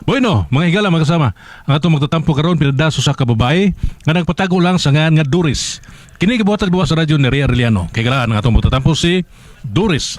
Bueno, mga higala mga kasama, ang atong magtatampo karon pinadaso sa kababae nga nagpatago lang sa ngalan nga Doris. Kini gibuhatag duwa sa radyo ni Ria Arellano. Kay galaan ang atong magtatampo si Doris.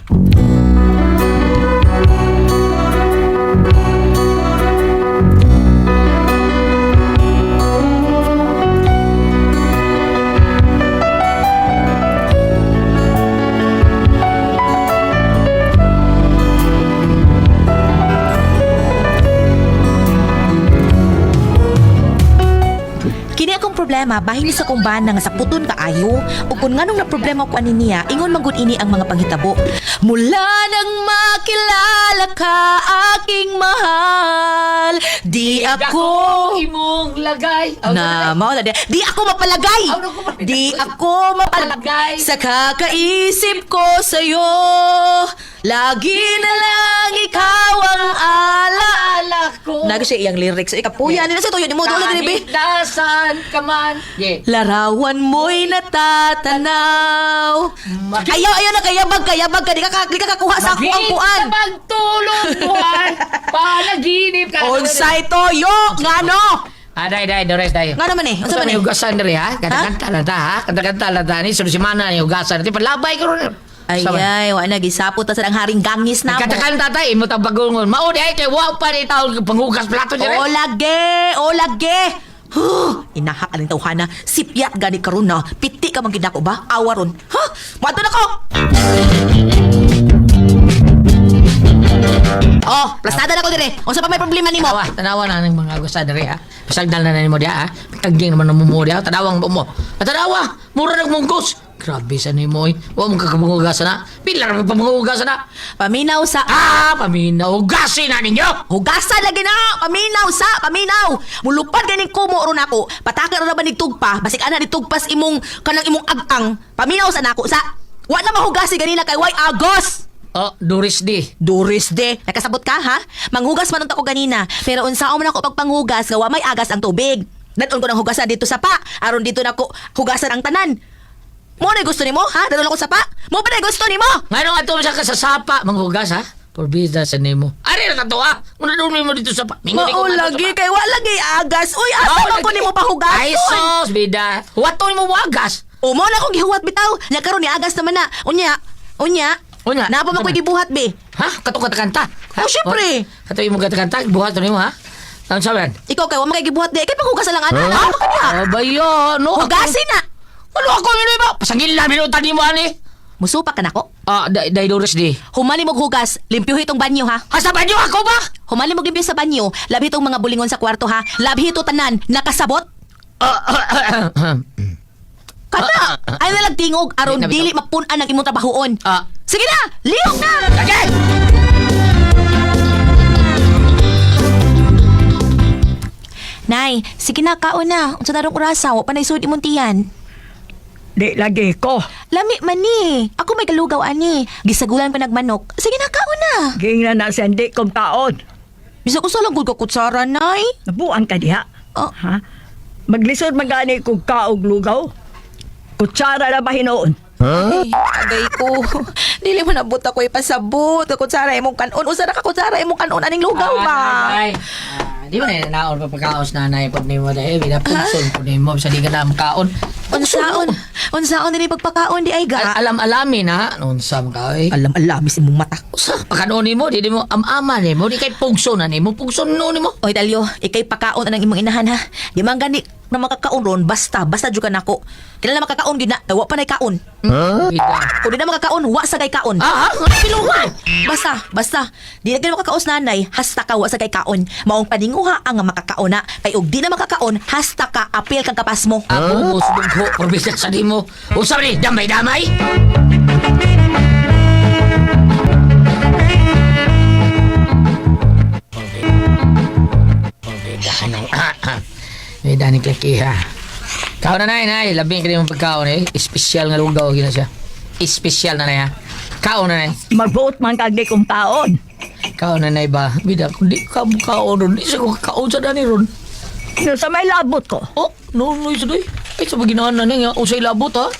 Kini akong problema bahin sa kong bana nga saputon kaayo ug kun nganong na problema ko ani niya ingon man gud ini ang mga panghitabo. Mula nang makilala ka aking mahal, di ako imong lagay. Aw, na mao na di, di ako mapalagay. Aw, naku, mapalagay. Di ako mapalagay Palagay. sa kakaisip ko sa'yo. Lagi na lang ikaw ang ala. Ala ko. Nago siya iyang lyrics. Ikapuya nila sa tuyo ni mo dula diri be. Kahit nasan ka man. Yeah. Larawan mo'y natatanaw. Ayaw, ayaw na kayabag, kayabag ka. Di ka kakuha sa ako ang kuan. Sa pagtulog buhay. Panaginip ka. Unsay toyo, ngano? Ah, day, day, Dores, day. Ngano man eh? Unsa Unsa man may eh? hugasan diri ha? Kanta-kanta lang ta ha? Kanta-kanta lang ta ni sunod semana ni hugasan. Ti palabay ko ron. Ay, ay, wala gisapot ta sa ang haring gangis na mo. Kanta-kanta ta imo ta bagongon. Mao di ay kay wa pa ni taon panghugas plato diri. O lagi, o lagi. Huh, inahak aning tawhana. Sipyat gani karon na. Piti ka man gid nako ba? Awa ron. Ha? Moadto na ko. Oh, plastada na ko dire. Unsa pa may problema nimo? Tanawa, tanawa na ning mga hugasan diri ha. Pasagdal na na nimo diha ha. Kaging naman mo diha. Tanawang mo. Tanawa, mura nag munggos. Grabe sa nimo oy. Wa mo kakapangugasan na. Pila ra pa pangugasan na. Paminaw sa Ah, paminaw hugasin na ninyo. Hugasan lagi na! Paminaw sa! Paminaw! Mulupad ganing kumo ron ako. Pataka ron na ba ni tugpa? Basig ana ni tugpas imong kanang imong agtang. Paminaw sa nako sa. Wa na mahugasi ganina kay way agos. Oh, Doris D. Doris de, nakasabot ka ha? Manghugas man unta ko ganina, pero unsaon man ako pagpanghugas nga wa may agas ang tubig. Dadon ko ng hugasan dito sa pa, aron dito nako hugasan ang tanan. Mo na gusto nimo ha? Dadon ako sa pa. Mo pa na gusto nimo? Ngano ato sa kasasapa manghugas ha? Porbida sa nimo. Ari ra kato ha. Muna doon mo dito sa pa. Mingon Mao lagi kay wa lagi agas. Uy, asa man ko nimo pahugason? Ay sos bida. Huwato nimo wagas. O mo na akong gihuwat bitaw. Nya karon ni agas naman na. Unya, unya. Unya. Napa man ko'y gibuhat be. Ha? Kato katakanta. Ha? Oh, syempre. Kato imo katakanta buhat nimo ha? Ang sabi? Ikaw kay wa man kay gibuhat di. Kay panghugas lang ana. Huh? Ano ka diha? Oh, bayo, no. Hugasin na. Ano ako mino ba? Pasangil na minutan nimo ani. Musupak ka nako. Ah, day Doris D. Humali mo hugas, limpyuhi tong banyo ha. Ha sa banyo ako ba? Humali mo limpyo sa banyo, labi tong mga bulingon sa kwarto ha. Labi to tanan, nakasabot. Ah, Kana, ay nalag tingog aron Di na bitaw. dili mapun-an ang imong trabahoon. Ah. Sige na, lihok na. Okay. Nay, sige na kaon na. Unsa tarong orasa, wa pa nay sud imong tiyan. Di lagi ko. Lami man ni. Ako may kalugaw ani. Gisagulan pa nagmanok. Sige na kaon na. Ging na na sindi kong taon. Bisa ko sa lang gud ka kutsara, nay. Nabuang ka diha. Oh. Ha? Maglisod magani kog kaog lugaw. Kutsara na ba hinoon? Ay, agay ko. Dili mo nabot ako ipasabot. Ka kutsara imong kanon. Usa na ka kutsara imong kanon aning lugaw ba? Nanay. Ah, di ba na naon pa pagkaos nanay pod nimo dahil bida pugson pod nimo sa di ka na makaon. Unsaon? Unsaon dili pagpakaon di ay ga? Alam-alamin ha, unsa man ka oy. Alam alamis imong mata. Usa pakanon nimo di nimo am-ama nimo di kay pugson na nimo pugson no nimo. Oy Dalyo, ikay pakaon anang imong inahan ha. Di man gani na makakaon ron basta basta jud ka nako. Kinahanglan makakaon gid na, kay wa pa nay kaon. Bida. Kung di na makakaon, wa sa kay kaon. Ah, ah, piluhan. Basta, basta. Di na gid makakaos nanay, hasta ka wa sa kay kaon. Maong paninguha ang makakaon na. Kay og di na makakaon, hasta ka apil kang kapas mo. Ako mo sudungho porbida sa nimo. Usa ni damay-damay. Porbida nang Bida ni Klaki ha. Kaon na nay, nay. Labing ka mong pagkaon eh. Espesyal nga lugaw gina siya. Espesyal na nay ha. Kaon na nay. Magbuot man kag di kong taon. Kaon na nay ba? Bida, kung di ka mo kaon ron, di sa ko kaon sa dani ron. No, sa may labot ko. Oh, no, no, isa doy. Ay, sa paginaan na niya, usay labot ha.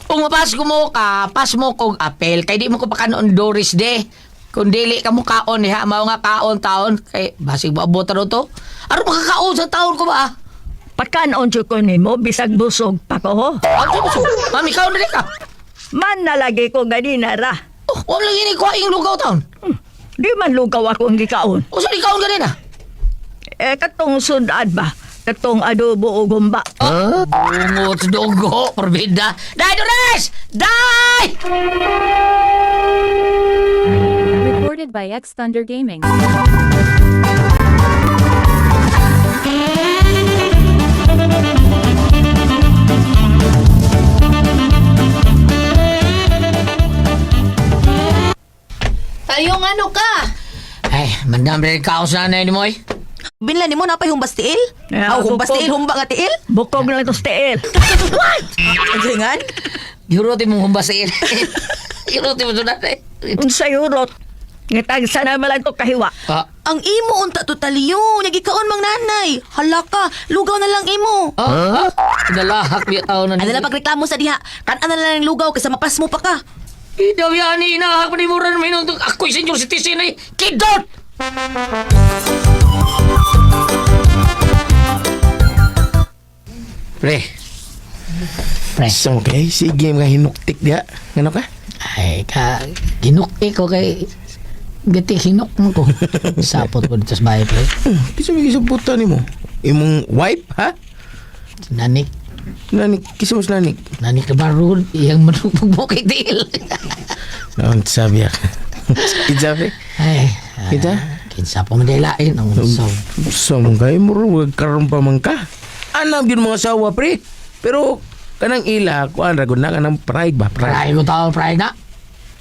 Kung mapas ko mo ka, pas mo kog apel, kay di mo ko pakanoon Doris de. Kung dili ka mo kaon diha, mao nga kaon taon kay basig maabot ro to. Aron makakaon sa taon ko ba? Ah? Pakanon jud ko nimo bisag busog pa ko. Ho. Ang busog. Mami kaon dili ka. Man na lagi ko ganina ra. Oh, wala lagi ni kuha ing lugaw taon. Di man lugaw ako ang gikaon. Usa di kaon ganina? Eh katong sudad ba? Katong adobo o gumba. Huh? Bungot dugo, porbida. Dai Dores! Dai! Recorded by X Thunder Gaming. Tayong ano ka? Ay, mandam rin kaon sa nanay ni Moy. Binla nimo napay humbas tiil? Yeah, Aw, humbas bukog. tiil, humba nga tiil? Bukog na lang to sa tiil. What? Ang ringan? Yurote mong humbas sa il. Yurote mo sa nanay. Unsay urot. Nga tagsa na man lang to kahiwa. Ah, Ang imo unta to taliyo, nagikaon mang nanay. Hala ka, lugaw na lang imo. ah, ah. Nalahak biya taon na Ano na pagreklamo sa diha? Kan na lang lugaw kaysa mapasmo pa ka. Idaw yan, inahak pa ni Muran Minong. Ako'y senior citizen ay kidot! Pre. Pre. So, okay, sige mga hinuktik diha. Ngano ka? Ay, ka, ginukti ko kay... Gati, hinok mo ko. Sapot ko dito sa bahay, pre. Kisa may gisubutan nimo. Imong wife, ha? Nanik. Nanik, kisa mo sa nanik. Nanik na barul. Iyang manugpag kay tiil. Naon sabi ak. Kinsa pre? Ay, Kinsa? kinsa pa man lain ang so. Sa mong kay mo wag karon pa man ka. Anam gyud mga asawa pre. Pero kanang ila kuan ra gud na kanang pride ba pride. Pray ko tao, pray na.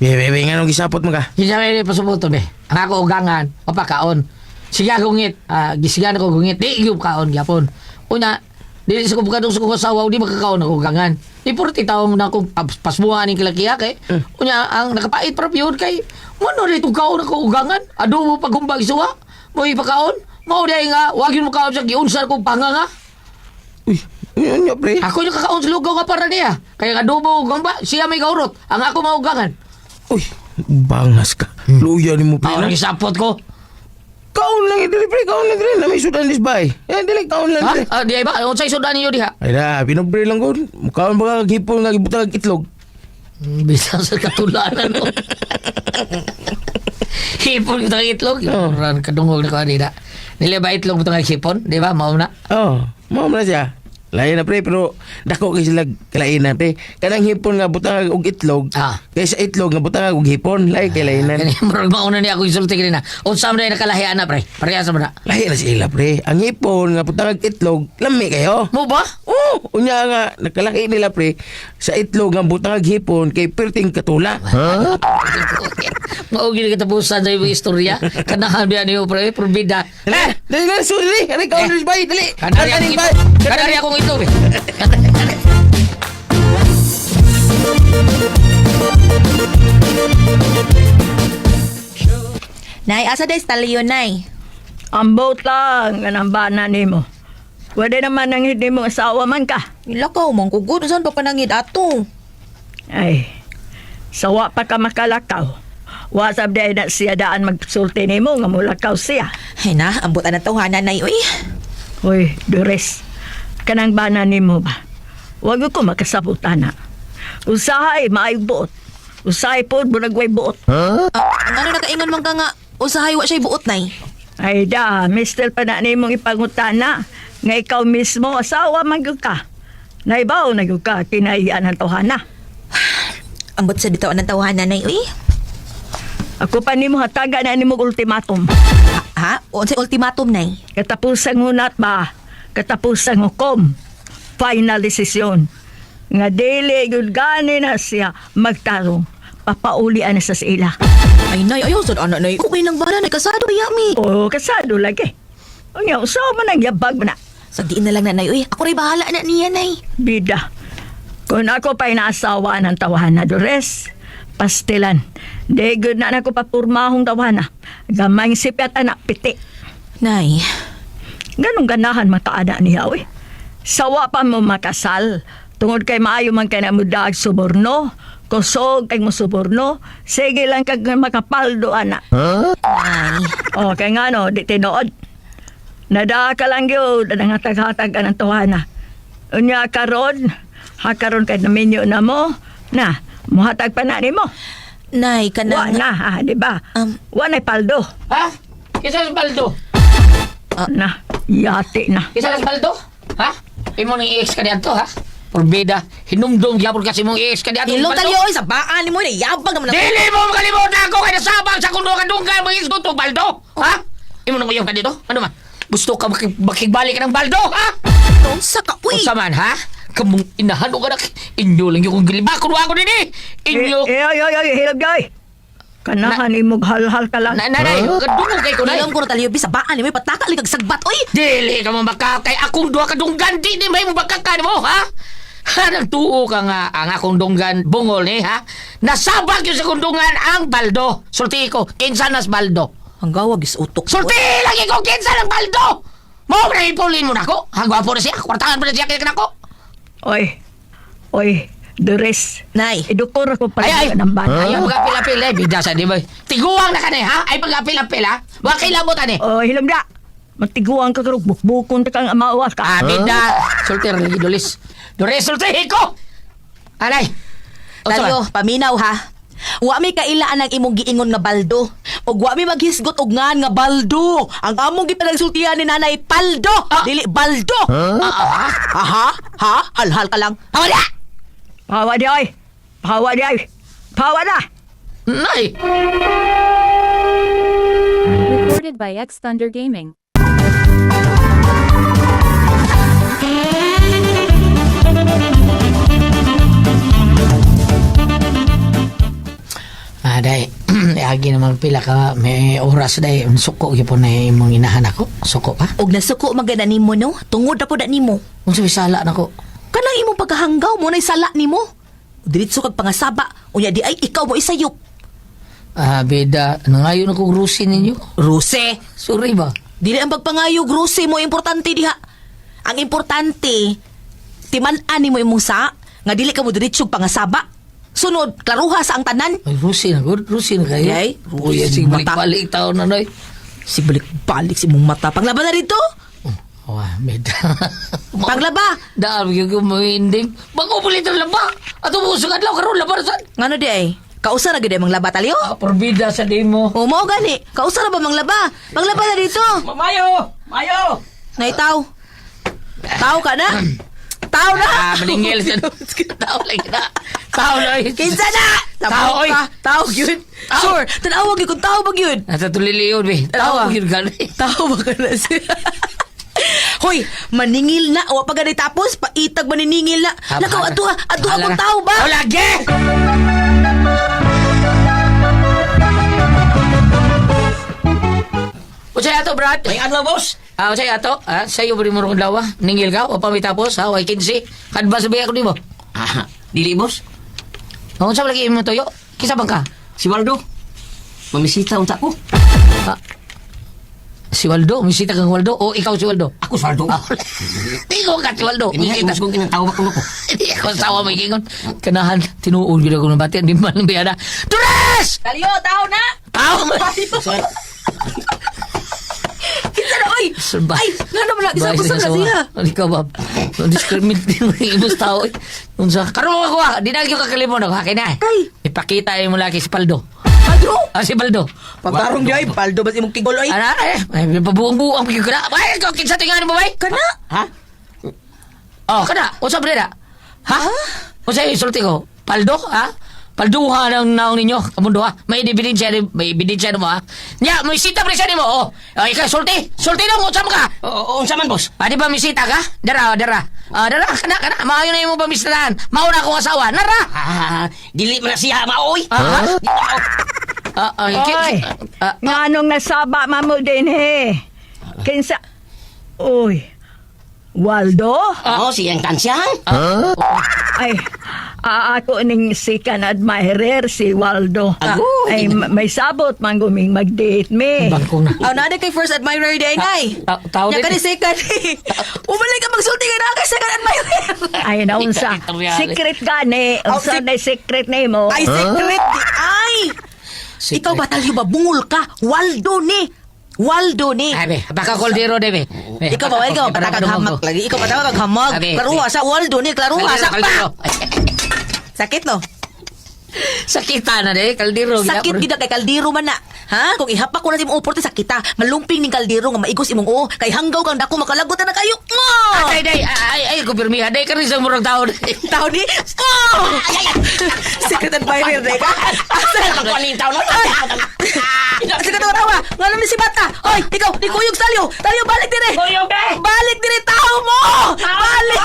Be be be nganong gisapot man ka? Kinsa may pasubuto be. Ang ako ugangan, mapakaon. Sige gungit, ah gisigan ako gungit, di gyud kaon gyapon. Una, dili sa kubukadong sa kong asawa, di makakaon ako ugangan. Di purti taong na akong pasbuhan ni kilakiya kay. Unya, ang nakapait pa yun kay, mano dito kaon ako ugangan, adobo pagumbag suwa, mo ipakaon. Mao di nga, wag yun mo kaon sa giunsan kong panganga. Uy, yun yo pre. Ako yung kakaon sa lugaw nga para niya. Kaya nga adobo ugamba, siya may gaurot. Ang ako maugangan. Uy, bangas ka. Luya nimo pre. Mao no? nang isapot ko. Kaon lang dili pre, kaon lang dili. Na may sudan this bay. Eh dili kaon lang Ha? dili. Ah, di ay ba? Unsay sudan ninyo diha? Ay na, pinobre lang ko. Kaon ba kag hipon nga gibutang og itlog? Bisan sa katulanan mo. Hipon kita ang itlog. Oo. Ran kadungog na ko nila. Nila ba itlog butang ang hipon? Di ba? Mao na. Oh, mao man na siya. Lain na pre, pero dako kay sila kalain na pre. Kanang hipon nga butang og itlog. Ah. Kaysa itlog nga butang og hipon, lain kay lainan. Kani murag mao na niya ako isulti kanina. Unsa man na nakalahian na pre? Parehas man na. Lahi na sila pre. Ang hipon nga butang og itlog, lami kayo. Mo ba? Oh, unya nga nakalaki nila pre sa itlog nga butang og hipon kay perting katula. Huh? Mao gid katapusan sa imong istorya. Kanahan biya niyo pre, probida. Dali, dali, dali, so, dali, dali, kaon dali, bay, dali. Kanari Dali, akong bay. itlog. Kanari akong itlog. eh. Nay, asa day taliyo nay? Ambot lang nga nang bana nimo. Pwede naman ang hindi mo asawa man ka. Ilakaw man kugod, saan pa panangid ato? Ay, sawa pa ka makalakaw. Wasab day na siya daan magsulti nimo nga mulakaw siya. Ay na, ambot ang tawhana nay uy. Hoy, Dores, kanang bana nimo ba? Wag ko makasabot ana. Usahay maayog buot. Usahay pod bunagway buot. Ah, ang ano nakaingon man ka nga usahay wa siya buot nay. Ay da, mister pa na nimong ipangutana nga ikaw mismo asawa man gyud ka. Naibaw na gyud ka kinaiyan ang tawhana. Ambot sa bitaw ng tawhana nay uy. Ako pa nimo hatagan na nimo og ultimatum. Ha? Unsay ultimatum nay? Katapusang hunat ba? Katapusang hukom. Final decision. Nga dili gyud gani na siya magtarong. Papaulian na sa ila. Ay nay, ayaw sad ana nay. Okay lang ba na nay kasado yami. Oo, kasado lagi. Unya, usaw man ang yabag man na. Sa diin na lang nanay uy. Ako ray bahala na niya nay. Bida. Kung ako pa'y naasawa ng tawahan na Dores, pastilan. Di good na nako papurmahong tawahan na. Gamay sipyat anak piti. Nay, Ganong ganahan makaana niya, uy. Sawa pa mo makasal. Tungod kay maayo man kay na mudaag suborno. Kusog kay musuborno, sige lang kag makapaldo ana. Nay. O, kay nga no, di tinuod. Nadaa ka lang yun, ang hatag-hatag ang tuwana. Unya karon, hakaron kay naminyo na mo, na, muhatag pa na nimo. Nay, Wa kanang na, ha, di ba? Wa na'y paldo. Ha? Kinsa sa baldo? Na, yati na. Kinsa sa baldo? Ha? Imo ning ex ka diadto ha? Porbida, hinumdum gyapon kasi mong ex ka diadto. Hilong talyo oy sa baan nimo na yabang naman ako. Dili mo makalimutan ako kay nasabang sa kuno kadunggan mga isgot og baldo. Ha? Imo nang uyaw ka dito? Ano man? Gusto ka makigbalik ka ng baldo, ha? Unsa ka uy? Unsa man, ha? Kamong inahan og anak, inyo lang yung gilibakon wa ako dinhi. Inyo. Eh, ay, ay, ay, hilog ay. Kanahan imog halhal ka lang. Na nanay, kadungog kay ko nay. Hilom ko na talyo bi sa baan nimo pataka lang kag sagbat oy. Dili ka mo makakay akong duha ka dunggan di may mo makaka mo, ha? Ha, nagtuo ka nga ang akong dunggan bungol ni, ha? Nasabag yun sa akong dunggan ang baldo. Sulti ko, kinsa nas baldo? Ang gawag is utok. Sulti lagi ko kinsa ng baldo! Mo na ipulin mo nako. Ha, gwapo na siya. Kwartahan pa na siya kaya nako. Oy, oy, Dores. Nay. Idukor ko pa Ay, ay. ng bata. Ayaw pag-apil-apil eh. Bida sa di ba? Tiguang na ka ni, ha? Ay pag-apil-apil, ha? Wa kay labot ani. Oh, hilom da. Matiguan ka karog bukbukon ta kang amawa ka. Ah, bida. Sulti lagi dolis. Dores, sulti ko. Anay. Unsa Talyo, man? paminaw ha. Wa mi kailaan ang imong giingon nga baldo. Ug wa mi maghisgot og ngan nga baldo. Ang among gipanagsultihan ni nanay paldo, dili baldo. Ah, ah. Aha, ha, halhal ka lang. Pawa Pawa di ay. Pawa di ay. Pawa na. Nay! Recorded by X Thunder Gaming. Ah, day. Agi naman pila ka may oras day. Suko gyud na imong inahan ako. Suko pa. Og nasuko magana nimo no, tungod na pud na nimo. Unsa may sala nako? Kanang imong pagkahanggaw mo nay sala nimo. Diretso kag pangasaba, unya di ay ikaw mo isayop. Ah, bida, nangayon ako rusin ninyo. Ruse, Sorry ba? dili ang pagpangayo ruse mo importante diha. Ang importante, timan-an nimo imong sa nga dili ka mo diretso pangasaba. Sunod, klaruha sa ang tanan. Ay, rusin na gud, rusin na kayo. Ay, Uy, rusin sige, mata. balik-balik taon na noy. Si balik-balik si mong mata. Panglaba na dito. Oh, ah, bida. Panglaba. Daan, gyud ko mawinding. Bago ulit ang laba. Ato mo sa adlaw karon laba ra sad. Ngano di ay? Kausa na gid ay manglaba talyo? Ah, porbida sa demo. O mao gani. Kausa na ba manglaba? Panglaba na dito. Mayo! Mayo! Naitaw. Tao ka na. Tao na. Ah, maningil sa tao lang na. Tao lang. Kinsa na? Tao, oy. ka. Tao gyud. Tao. Sure. Tan-awa gyud kung tao ba gyud. Nasa tuliliyon, be. Tao. Tao gyud gani. Tao ba ka na siya? Hoy, maningil na. Wa pa gani tapos, paitag maniningil na. Lakaw, ato ato akong tao ba? Tao lagi! Unsay ato, Brad? May adlaw, boss! Ah, unsay ato? Ah, sayo ba mo rong lawa? Ningil ka? O pa may tapos? Ha, way 15. Kadba sabi ako nimo. Ah, dili, boss. Unsa ba lagi imong tuyo? Kinsa bang ka? Si Waldo. Mamisita unta ko. Ah, si Waldo, misita kang Waldo o ikaw si Waldo? Ako si Waldo. Ah, Tingo ka si Waldo. Ini Misita. nga, kong kinatawag ko ko. Hindi ako sawa may gingon. Kanahan, tinuod gid ako ng bati. Hindi man biyada. Tures! Talyo, tao na. Tao! Kinsa na oy? Sir, ba- Ay, ngano man isa Ba- ko na siya. Ikaw ba? Discriminate mo yung ibos tao. eh. Unsa? Karoon ako ah. Di na kayo kakalimon ako. Akin na. Kay. Ipakita mo laki si Paldo. Paldo. Ah, si Paldo. Pagkarong di ay paldo ba imong kigol oy? Ano eh? Ay, pabuang-buang pagyo ka na. Ay, ikaw, kinsa tingan mo ba? Kana? Ha? Oh, kana. Unsa ba na? Ha? Unsa yung sulti ko? Paldo, ha? Palduha ng naong ninyo, kamundo ha. May ebidensya mo ha. Nya, may sita pre siya nimo. Oh, oh ikaw sulti. Sulti dong, unsa mo ka? Oo, unsa man, boss? Ah, di ba misita ka? Dara, dara. Ah, dara, kana, kana. Maayo na imo pamisitahan. Mao na akong asawa. Nara. Ah, dili man na siya maoy. Ah, ha? Ah, ah, Oy. ah, Nganong nasaba mamo din he. Kinsa Uy. Waldo? Oh, siyang tansyan. Ay, Ako ning second admirer si Waldo. Agoy! Ay may sabot man guming mag-date me. Bangkong na. Aw, naa kay first admirer day nay. Tao Nya din. kani second. Umalik ka magsulti ka na kay second admirer. Ay naunsa. Secret gani. Oh, Unsa na secret nimo? Ay secret. Ay. Secret. Ikaw ba talyo ba bungol ka? Waldo ni. Waldo ni. Ay, be, baka koldero de, be. Be, Ikaw ba, ikaw ba para patakag madungog hamak ko. lagi? Ikaw ba patakag hamag? Abi, Klaruha sa Waldo ni, klaruha Kaldero, sa kaldero. Sakit no? Sakita na de, kaldero. Sakit gid kay kaldero man na. Ha? Kung ihapak ko na si imong uporte sakita, malumping ning kaldero nga maigos imong uo, kay hanggaw kang dako makalagot na kayo. Mo! Ay, day, ay, ay, kumpirmiha. Day, kani sa murag tao. Day. Tao ni. Oh! Secret admirer day ka. Asa Ang kuwaling tao na. Sige tawa tawa. Ngano ni si bata? Oy, ikaw, di kuyog talyo. Talyo balik dire. Kuyog, eh! Balik dire tao mo. Balik.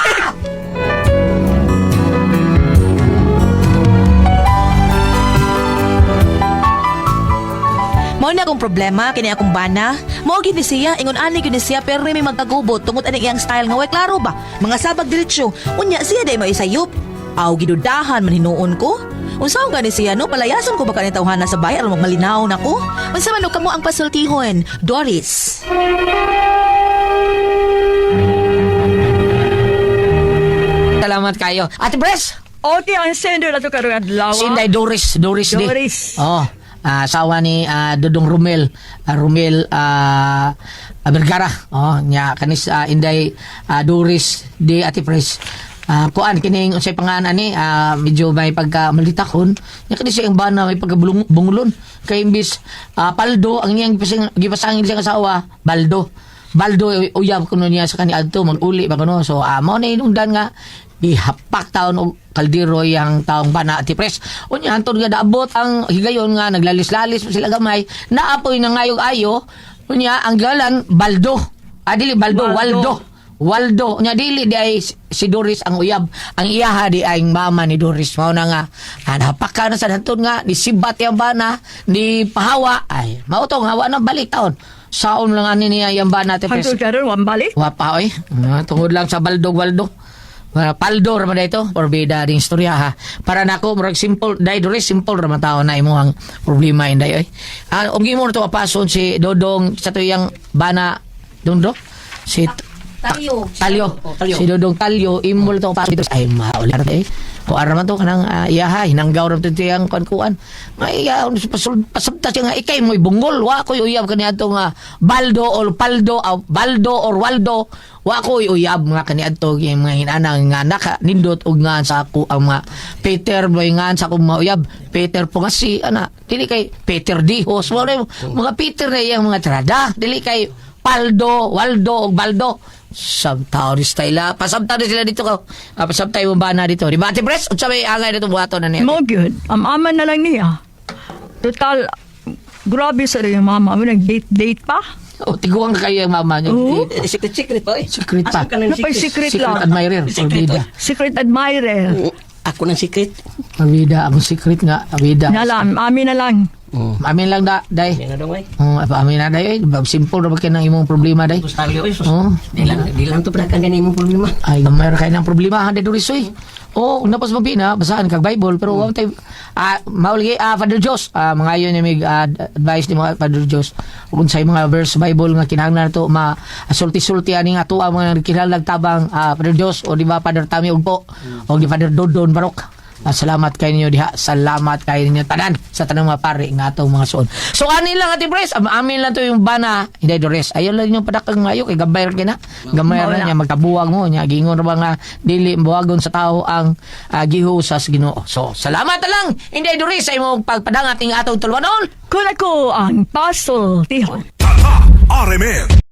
Mao na akong problema kini akong bana. Mao gid ni siya, ingon ani gyud ni siya pero may magkagubot tungod ani iyang style nga way klaro ba. Mga sabag diretsyo. Unya siya day maisayop. Aw gidudahan man hinuon ko. Unsa gani siya no palayason ko ba kani tawhana sa bahay aron magmalinaw nako? Unsa man og kamo ang pasultihon, Doris? Salamat kayo. Ate Pres, Okay, ang sender na to karong adlaw. Sinday Doris, Doris di. Doris. Oh, asawa ni Dodong Romel, Romel Vergara. Oh, nya kanis Inday Doris di Ate Pres. Kuan kining unsay pangalan ani medyo may pagka malitakon nya kini siya ang bana may pagka bungulon kay imbis paldo ang iyang gipasangil siyang asawa Baldo. Baldo uyab kuno niya sa kani adto maguli ba kuno, so mao na inungdan nga gihapak taon og kaldero yang taong bana ati pres. Unya hantod nga daabot ang higayon nga naglalis-lalis pa sila gamay, naapoy na ngayog ayo. Unya ang galan Baldo, dili Baldo, Waldo. Waldo. Waldo. Unya dili di ay si Doris ang uyab, ang iyaha di ay ang mama ni Doris. Mao na nga napaka na sa hantod nga ni sibat yang bana ni pahawa, ay mao tong hawa na balik taon saon lang ani niya yang bana ati pres. Hangtod karon wambalik. Wa pa oy. Tungod lang sa baldog waldo. Paldo ra man ito, porbida ding istorya ha. Para nako murag simple, dai dore simple ra man tao na imong problema inday oy. Ug imo na to apason si Dodong sa tuyang bana dundo si Talyo. Talyo. Talyo. Si Dodong Talyo imo na to apason dito. Ay mauli ra eh. Kuan ra man to kanang iyaha hinanggaw ra to tiyang kuan-kuan. May iya pasabta siya nga ikay mo'y bungol, wa ko'y uyab kaniadto nga Baldo or Paldo aw Baldo or Waldo, wa ko'y uyab nga kaniadto yung mga hinana nga naka nindot og nga sa ako ang mga Peter boy nga sa akong mga uyab Peter Pungasi ana, dili kay Peter Dihos, wala mga Peter na iyang mga tirada, dili kay Paldo, Waldo ug Baldo. Sabtaw ni style ah. Pasabtaw ni sila dito ko. Pasabtaw yung bana dito. Di ba, Ate Pres? Unsa may angay dito buhaton na niya? Mo gyud. Am-ama na lang niya. Total grabe sa yung mama mo nag-date-date pa. O, tiguang na kayo yung mama niyo. Oo. Eh, Secret, secret pa eh. Secret pa. Asa ka ng Napay secret Secret lang. admirer. Secret, Orbida. Secret admirer. Ako ng secret. Orbida. Ang secret nga. Orbida. Na lang, amin na lang. Amin lang da, day. Yan na dong ay. Amin na day. Eh. Simple ra ba kayo ng imong problema day? Tapos tayo ay sus. Oo. Di lang to pala kang imong problema. Ay, mayroon kayo ng problema, ha, Doris, oy. Oo, oh, napas mabina, basahan kag Bible, pero mm. tayo, mauligi, Father Jos, mga yun yung may advice ni mga Father Jos, kung sa mga verse sa Bible nga kinahanglan nato ma sulti-sulti ani nga ato ang mga kinahanglan tabang Father Jos o di ba Father Tami Ugpo o di Father Dodon Barok. Salamat kay ninyo diha. Salamat kay ninyo tanan sa tanang mga pare nga atong mga suon. So ani lang ati Pres, amin lang to yung bana Inday Dores. Ayaw lang yung padakang mayo kay gabay ra kina. Gamay ra Mao na. niya magkabuwag mo niya gingon ra ba nga dili buwagon sa tao ang giho sa Ginoo. So salamat na lang Inday Dores sa imong pagpadangat ing atong tulwanol. Kun ako ang puzzle tihon. Tatak RMN.